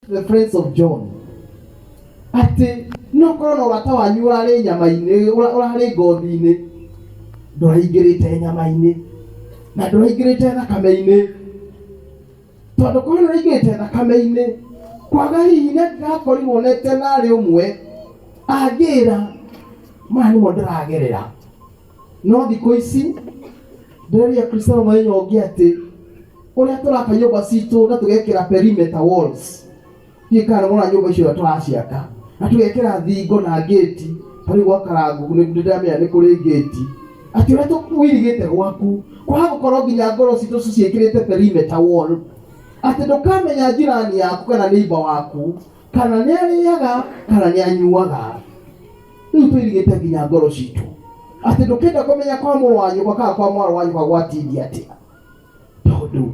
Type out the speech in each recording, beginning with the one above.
The friends of John atĩ no korwo na ũrata wanyu ũrarĩ nyama-inĩ, ũrarĩ ngothi-inĩ, ndũraingĩrĩte nyama-inĩ na ndũraingĩrĩte thakame-inĩ, tondũ korwo nĩũraingĩrĩte thakame-inĩ, kwaga hihi nĩ angĩgakorirwo nete narĩ ũmwe angĩra maya nĩmo ndĩragerera. No thikũ ici ndĩreria Kristiano mũthenya ũngĩ atĩ ũrĩa tũraka nyũmba citũ na tũgekĩra perimeter walls, ndiũĩ kana nĩmwona nyũmba icio ũrĩa tũraciaka na tũgekĩra thingo na ngĩti, ta rĩu gwa Karangu nĩndĩramenya nĩ kũrĩ ngĩti, atĩ ũrĩa tũirigĩte gwaku kwaga gũkorwo nginya ngoro citũ tũciĩkĩrĩte perimeter wall, atĩ ndũkamenya njirani yaku kana neighbor waku kana nĩ arĩaga kana nĩ anyuaga. Rĩu tũirigĩte nginya ngoro citũ atĩ ndũkĩenda kũmenya kwa mũrũ wa nyũkwa kana kwa mwarĩ wa nyũkwa gwatindia atĩa, tondũ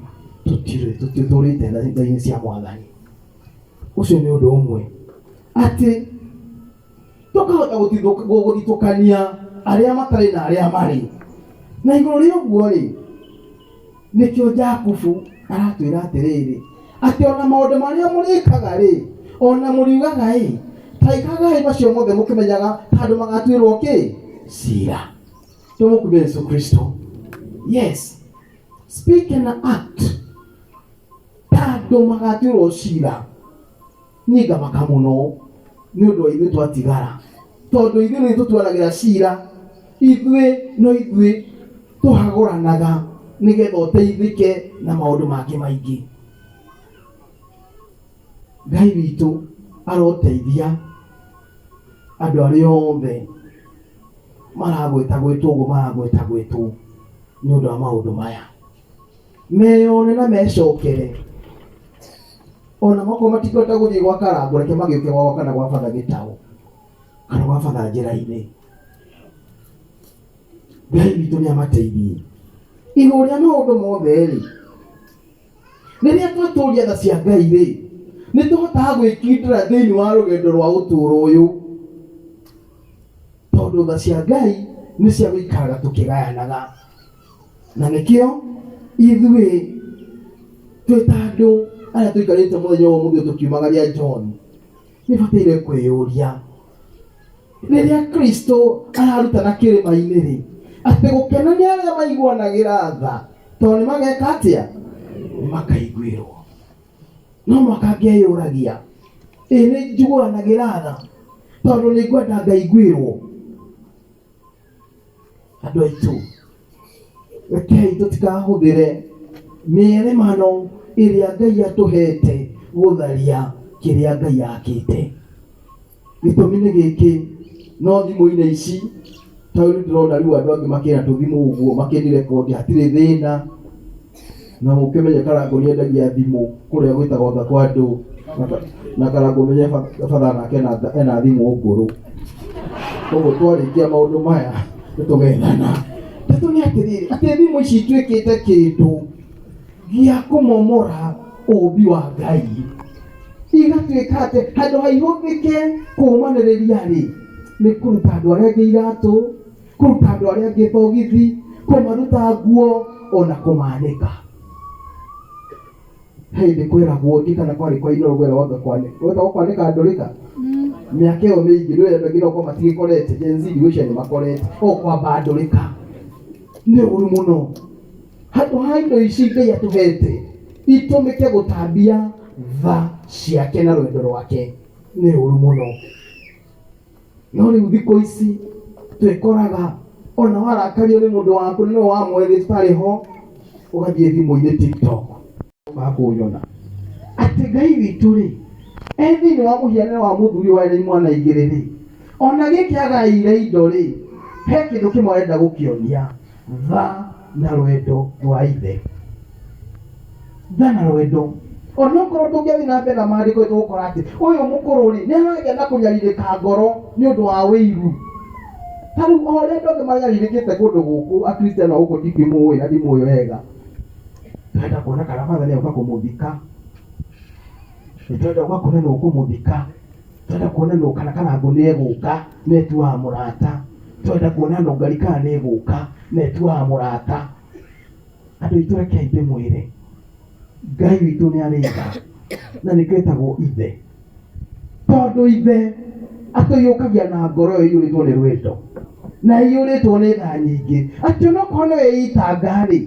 tũtirĩ tũtitũrĩte tha-inĩ cia Mwathani. Ũcio nĩ ũndũ ũmwe, atĩ tũkahota gũthitũkania arĩa matarĩ na arĩa marĩ. Na igũrũ rĩa ũguo rĩ, nĩkĩo Jakubu aratwĩra atĩrĩrĩ, atĩ ona maũndũ marĩa mũrĩkaga rĩ, ona mũriugaga ĩ, ta ĩkagai macio mothe mũkĩmenyaga ta andũ magatuĩrwo kĩ? Cira. Tũmũkumie Yesu Kristo. Yes, speak and act ta andũ magatuĩrwo cira. Niĩ ngamaka mũno nĩ ũndũ wa ithuĩ twatigara, tondũ ithuĩ nĩ tũtuanagĩra cira, ithuĩ no ithuĩ tũhagũranaga nĩgetha ũteithĩke na maũndũ mangĩ maingĩ. Ngai witũ aroteithia andũ arĩa othe maragwĩta gwĩtwo ũguo maragwĩta gwĩtwo nĩ ũndũ wa maũndũ maya. Meyone na mecokere. Ona makorwo matingĩhota gũthiĩ gwa Karangũ, reke magĩũke gwakwa kana gwa Batha Gĩtaũ kana gwa Batha Njĩra-inĩ. Ngai witũ nĩ amateithie. Igũrũ rĩa maũndũ mothe rĩ, rĩrĩa twatũria tha cia Ngai rĩ, nĩ tũhotaga gwĩkindĩra thĩinĩ wa rũgendo rwa ũtũũro ũyũ, tondũ tha cia Ngai nĩ cia gũikaraga tũkĩgayanaga. Na nĩkĩo ithuĩ twĩ ta andũ arĩa tũikarĩte mũthenya wa ũmũthĩ tũkiumagaria John, nĩ bataire kwĩyũria rĩrĩa Kristo ararutana kĩrĩma-inĩ rĩ, atĩ gũkena nĩ arĩa maiguanagĩra tha, tondũ nĩ mageka atĩa? Nĩ makaiguĩrwo. No mwaka ngeyũragia, ĩ nĩ njiguanagĩra tha tondũ nĩ ngwenda ngaiguĩrwo? Andũ aitũ, rekei tũtikahũthĩre mĩeremano ĩrĩa Ngai atũhete gũtharia kĩrĩa Ngai akĩte. Gĩtũmi nĩ gĩkĩ, no thimũ-inĩ ici, ta rĩu ndĩrona rĩu andũ angĩ makĩra tũthimũ ũguo makĩnirekondi hatirĩ thĩna, na mũkĩmenye Karangũ nĩ endagia thimũ kũrĩa gwĩtagwo anga kwa andũ, na Karangũ menye batha nake ena thimũ ngũrũ. Koguo twarĩkia maũndũ maya nĩ tũgethana. Ndeto nĩ atĩrĩrĩ, atĩ thimũ ici ituĩkĩte kĩndũ gĩa kũmomora ũmbi wa Ngai. Igatuĩka atĩ handũ ha ihũthĩke kũũmanĩrĩria rĩ, nĩ kũruta andũ arĩa angĩ iratũ, kũruta andũ arĩa angĩ thogithi, kũmaruta nguo ona kũmanĩka. He hĩndĩ kwĩragwo ndiũĩ kana kwarĩ kwa Inooro kwĩragwo anga kwanĩka, gwetagwo kwanĩka ndũrĩka? Mĩaka ĩyo mĩingĩ rĩu andũ aingĩ no gũkorwo matigĩkorete, Gen Z ndigwĩciria nĩ makorete, o kwamba ndũrĩka. Nĩ ũru mũno. Handũ ha indo ici Ngai atũhete itũmĩke gũtambia tha ciake na rwendo rwake, nĩ ũru mũno. No rĩu thikũ ici twĩkoraga ona warakario nĩ mũndũ waku nĩwe wamwethete ũtarĩ ho, ũgathiĩ thimũ-inĩ TikTok ũkaga kũnyona. Atĩ Ngai witũ rĩ, e thĩinĩ wa mũhianĩre wa mũthuri wa imwana igĩrĩ rĩ, ona gĩkĩ agaĩire indo rĩ, he kĩndũ kĩmwe arenda gũkĩonia, tha na rwendo rwa ithe. Tha na rwendo. Onokorwo tũngĩathiĩ na mbere na maandĩko nĩtũgũkora atĩ ũyũ mũkũrũ rĩ, nĩ aragĩa na kũnyarirĩka ngoro nĩ ũndũ wa wĩiru. Ta rĩu o ũrĩa andũ angĩ manyarirĩkĩte kũndũ gũkũ, Akristiano a gũkũ ndikĩmũĩ na ndimũĩ wega, tũrenda kuona kana batha nĩ egũka kũmũthika, nĩtũrenda gũka kuona nũ ũkũmũthika, tũrenda kuona nũ kana Karangũ nĩ egũka na etuaga mũrata, tũrenda kuona Nũngari kana nĩ egũka na etuaga mũrata. Andũ aitũ rekei ndĩmwĩre, Ngai witũ nĩ arĩ tha. Na nĩkĩo etagwo ithe. Tondũ ithe atũiyũkagia na ngoro ĩyo ĩiyũrĩtwo nĩ rwendo na ĩiyũrĩtwo nĩ tha nyingĩ, atĩ onokorwo nĩ wĩitanga-rĩ,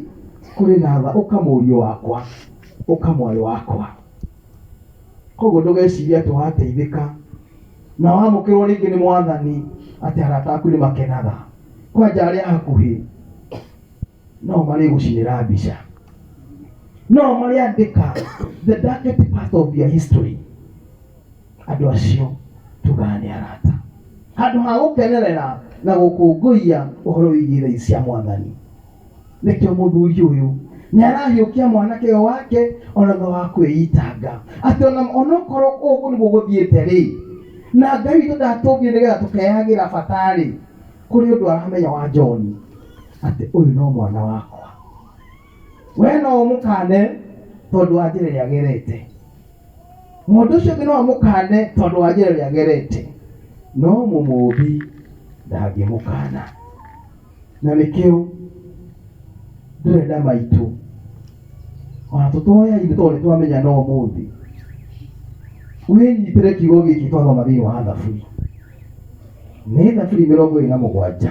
kũrĩ na tha, ũka mũriũ wakwa, ũka mwarĩ wakwa. Koguo ndũgecirie atĩ wateithĩka na wamũkĩrwo rĩngĩ nĩ mwathani atĩ arata aku nĩ makenaga. Kwanja arĩa hakuhĩ no marĩgũcinĩra mbica, no marĩandĩka the darkest part of your history. Andũ acio tugaga nĩ arata, handũ ha gũkenerera na gũkũngũiya ũhoro wĩgiĩ tha cia mwathani. Nĩkĩo mũthuri ũyũ nĩ arahiũkia mwanake ũyũ wake ona thutha wa kwĩitanga atĩ ona onokorwo ũguo nĩguo gũthiĩte rĩ, na Ngai witũ ndatũmbire nĩgetha tũkeyagĩra bata rĩ, kũrĩ ũndũ aramenya wa John atĩ ũyũ no mwana wakwa. We no ũmũkane tondũ wa njĩra ĩrĩa agerete, mũndũ ũcio ũngĩ no amũkane tondũ wa njĩra ĩrĩa agerete, no mũmũmbi ndangĩmũkana. Na nĩkĩo ndĩrenda maitũ ona tũtoyaine tondũ nĩ twamenya no ũmũthĩ wĩnyitĩre kiugo gĩkĩ twathoma thĩinĩ wa Thaburi. Nĩ Thaburi 27.